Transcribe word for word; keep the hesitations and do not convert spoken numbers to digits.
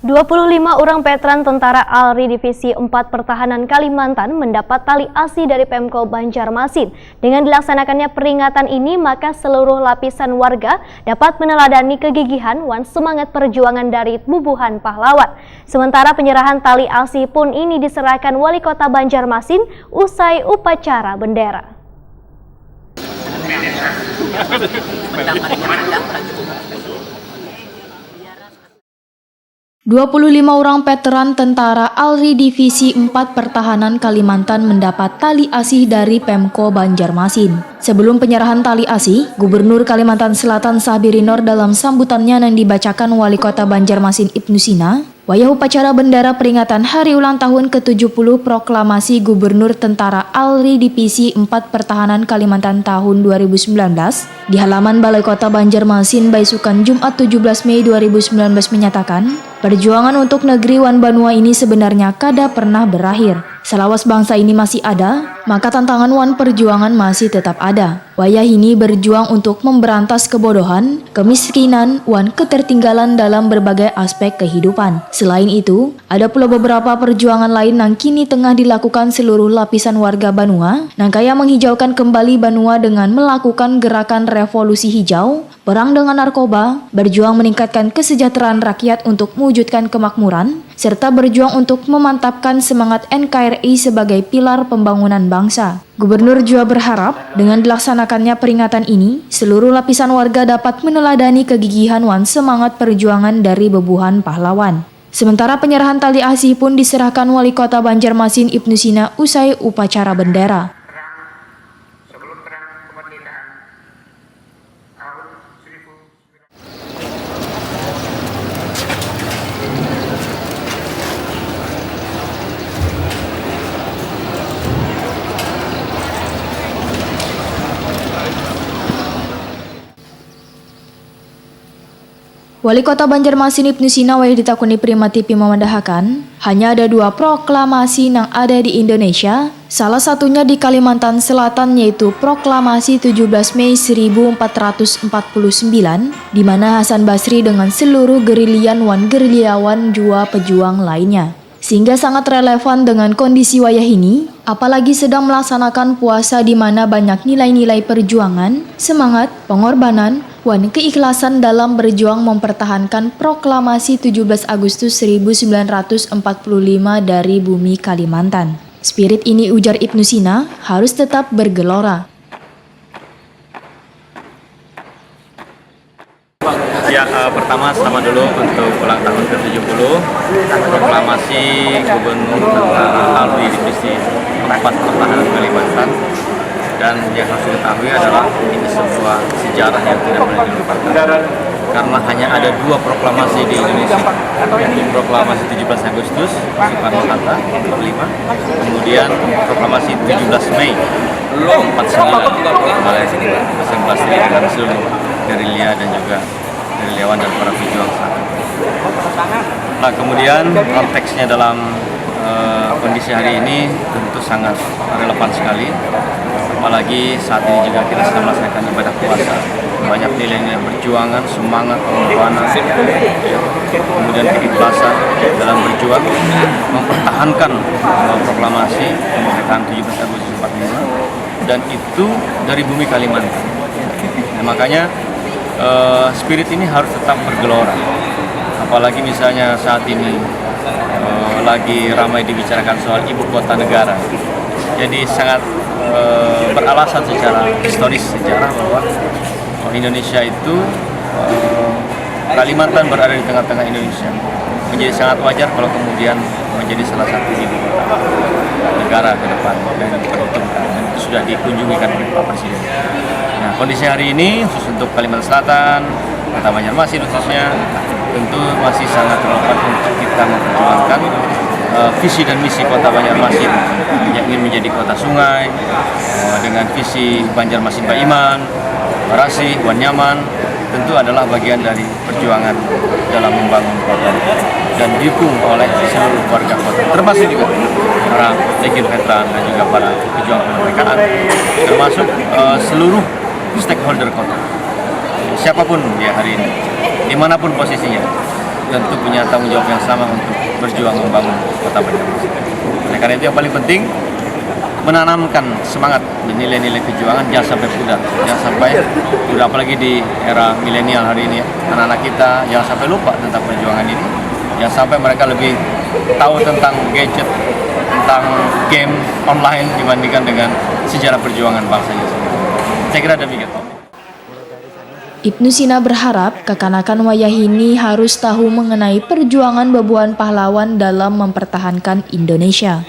Dua puluh lima orang veteran Tentara Alri Divisi empat Pertahanan Kalimantan mendapat tali asih dari Pemko Banjarmasin. Dengan dilaksanakannya peringatan ini, maka seluruh lapisan warga dapat meneladani kegigihan wan semangat perjuangan dari bubuhan pahlawan. Sementara penyerahan tali asih pun ini diserahkan Wali Kota Banjarmasin usai upacara bendera. Dua puluh lima orang veteran Tentara Alri Divisi empat Pertahanan Kalimantan mendapat tali asih dari Pemko Banjarmasin. Sebelum penyerahan tali asih, Gubernur Kalimantan Selatan Sahbiri Nur dalam sambutannya yang dibacakan Wali Kota Banjarmasin Ibnu Sina, wayah upacara bendera peringatan hari ulang tahun ketujuh puluh proklamasi Gubernur Tentara Alri Divisi empat Pertahanan Kalimantan tahun dua ribu sembilan belas, di halaman Balai Kota Banjarmasin, baisukan Jumat tujuh belas Mei dua ribu sembilan belas menyatakan, perjuangan untuk negeri wan banua ini sebenarnya kada pernah berakhir. Selawas bangsa ini masih ada, maka tantangan wan perjuangan masih tetap ada. Wayah ini berjuang untuk memberantas kebodohan, kemiskinan, wan ketertinggalan dalam berbagai aspek kehidupan. Selain itu, ada pula beberapa perjuangan lain nang kini tengah dilakukan seluruh lapisan warga banua, nang kaya menghijaukan kembali banua dengan melakukan gerakan revolusi hijau, perang dengan narkoba, berjuang meningkatkan kesejahteraan rakyat untuk mewujudkan kemakmuran, serta berjuang untuk memantapkan semangat N K R I sebagai pilar pembangunan bangsa. Gubernur jua berharap, dengan dilaksanakannya peringatan ini, seluruh lapisan warga dapat meneladani kegigihan wan semangat perjuangan dari bebuhan pahlawan. Sementara penyerahan tali asih pun diserahkan Wali Kota Banjarmasin Ibnu Sina usai upacara bendera. Wali Kota Banjarmasin Ibnu Sina wayah ditakuni Prima T V mamadahakan, hanya ada dua proklamasi nang ada di Indonesia, salah satunya di Kalimantan Selatan, yaitu Proklamasi tujuh belas Mei seribu empat ratus empat puluh sembilan, di mana Hasan Basri dengan seluruh gerillian wan gerilliawan jua pejuang lainnya. Sehingga sangat relevan dengan kondisi wayah ini, apalagi sedang melaksanakan puasa di mana banyak nilai-nilai perjuangan, semangat, pengorbanan, wan keikhlasan dalam berjuang mempertahankan Proklamasi tujuh belas Agustus seribu sembilan ratus empat puluh lima dari bumi Kalimantan. Spirit ini, ujar Ibnu Sina, harus tetap bergelora. Ya, eh, pertama selamat dulu untuk ulang tahun ke tujuh puluh proklamasi Gubernur Tentara Alwi Divisi empat Pertahanan Kalimantan. Dan yang harus diketahui adalah ini sebuah sejarah yang tidak boleh dilupakan. Karena hanya ada dua proklamasi di Indonesia, yakni Proklamasi tujuh belas Agustus, Soekarno-Hatta, empat puluh lima, kemudian Proklamasi tujuh belas Mei empat sembilan oleh Hasan Basri dengan seluruh gerilya dan juga gerilyawan dan para pejuang saat itu. Nah, kemudian konteksnya dalam, eh, kondisi hari ini tentu sangat relevan sekali, apalagi saat ini juga kita sedang melaksanakan ibadah puasa. Banyak nilai-nilai perjuangan, semangat, pengorbanan, kemudian keikhlasan dalam berjuang mempertahankan, eh, proklamasi kemerdekaan tujuh belas Agustus empat puluh lima, dan itu dari bumi Kalimantan. Nah, makanya, eh, spirit ini harus tetap bergelora. Apalagi misalnya saat ini, eh, lagi ramai dibicarakan soal ibu kota negara. Jadi sangat, eh, beralasan secara historis sejarah bahwa Indonesia itu, eh, Kalimantan berada di tengah-tengah Indonesia. Menjadi sangat wajar kalau kemudian menjadi salah satu ibu kota negara ke depan dan diperhitungkan. Dan itu sudah dikunjungi kan oleh Pak Presiden. Nah, kondisi hari ini khusus untuk Kalimantan Selatan, Kota Banjarmasin khususnya, tentu masih sangat relevan untuk kita memperjuangkan, eh, visi dan misi Kota Banjarmasin, yakni menjadi kota sungai, eh, dengan visi Banjarmasin Baiman, Barasih, wan Nyaman, tentu adalah bagian dari perjuangan dalam membangun kota dan didukung oleh seluruh warga kota, termasuk juga para legiun veteran dan juga para pejuang kemerdekaan, termasuk, eh, seluruh stakeholder kota, siapapun dia hari ini, dimanapun posisinya, Tentu punya tanggung jawab yang sama untuk berjuang membangun Kota Banjarmasin. Oleh karena itu, yang paling penting menanamkan semangat dan nilai-nilai perjuangan, jangan sampai pudar, jangan sampai pudar, apalagi di era milenial hari ini ya. Anak-anak kita jangan sampai lupa tentang perjuangan ini, jangan sampai mereka lebih tahu tentang gadget, tentang game online dibandingkan dengan sejarah perjuangan bangsanya sendiri. Saya kira demikian. Ibnu Sina berharap kakanakan wayahini harus tahu mengenai perjuangan babuhan pahlawan dalam mempertahankan Indonesia.